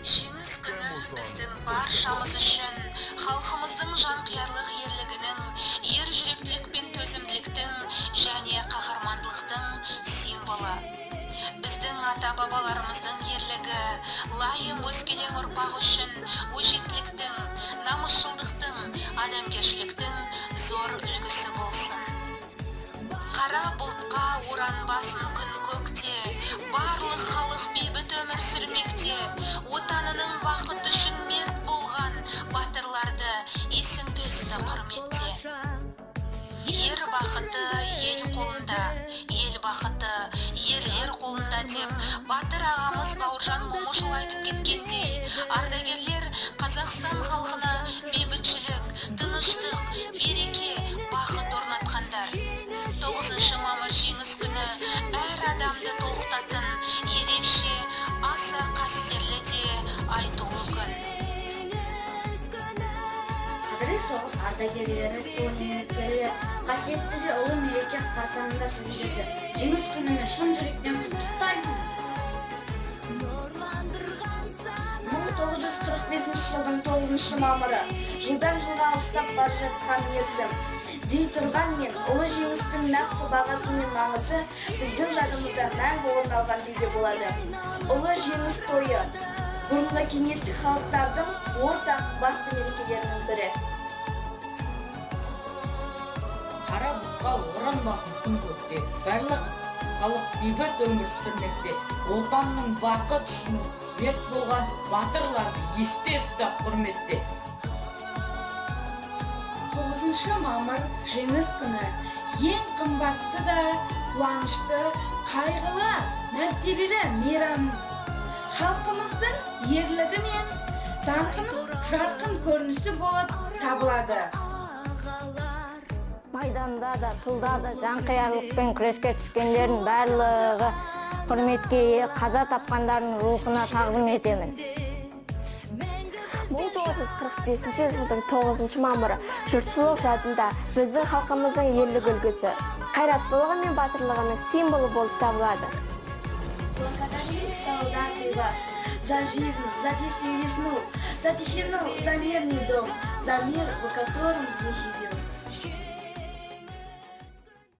Жеңіс күні біздің баршамыз үшін халқымыздың жанқиярлық ерлігінің, ержүректілік пен төзімділіктің және қаһармандылықтың символы. Біздің ата-бабаларымыздың ерлігі лайым өскелең ұрпақ үшін өжеттіліктің, намысшылдықтың, адамгершіліктің зор үлгісі болсын. Қара бұлтқа оранбасын күн көкте, барлық халық бейбіт өмір сүрмекте. Отанының бақыты үшін мерт болған батырларды есіңде ұста, құрметте. Ер бақыты ел қолында, ел бақыты ерлер қолында деп батыр ағамыз Бауыржан Момышұлы айтып кеткендей, ардагерлер Қазақстан халқына бейбітшілік, тыныштық, береке, бақыт орнатқандар. 9 мамыр, Жеңіс күні әр адамды толқытатын ерекше, аса қастерлі де айтулы күн. Қадірлі соғыс ардагерлері, тыл еңбеккерлері, қасиетті де ұлы мереке қарсаңында сіздерді Жеңіс күнімен шын жүректен құттықтаймын. 1945 жылдың 9 мамыры жылдан жылға алыстап бара жатқан мерзім дей тұрғанмен, ұлы жеңістің нақты бағасы мен маңызы біздің жадымызда мәңгі орын алған деуге болады. Ұлы Жеңіс тойы бұрынғы кеңестік халықтардың ортақ басты мерекелерінің бірі. Қара бұлтқа оранбасын күн көкте, барлық халық бейбіт өмір сүрмекте. Отанның бақыт үшін мерт болған батырларды есте ұста, құрметте. 9 мамыр, Жеңіс күні ең қымбатты да қуанышты, қайғылы, мәртебелі мейрам. Халқымыздың ерлігі мен даңқының жарқын көрінісі болып табылады. Майданда да, тылда да жанқиярлықпен күреске түскендердің барлығы құрметке ие. Қаза тапқандардың рухына тағзым етемін. 1945 жылдың 9 мамыры жұртшылық жадында біздің халқымыздың ерлік үлгісі, қайраттылығы мен батырлығының символы болып табылады. Благодарим, солдаты, вас за жизнь, за детство и весну, за тишину, за мирный дом, за мир, в котором мы живем.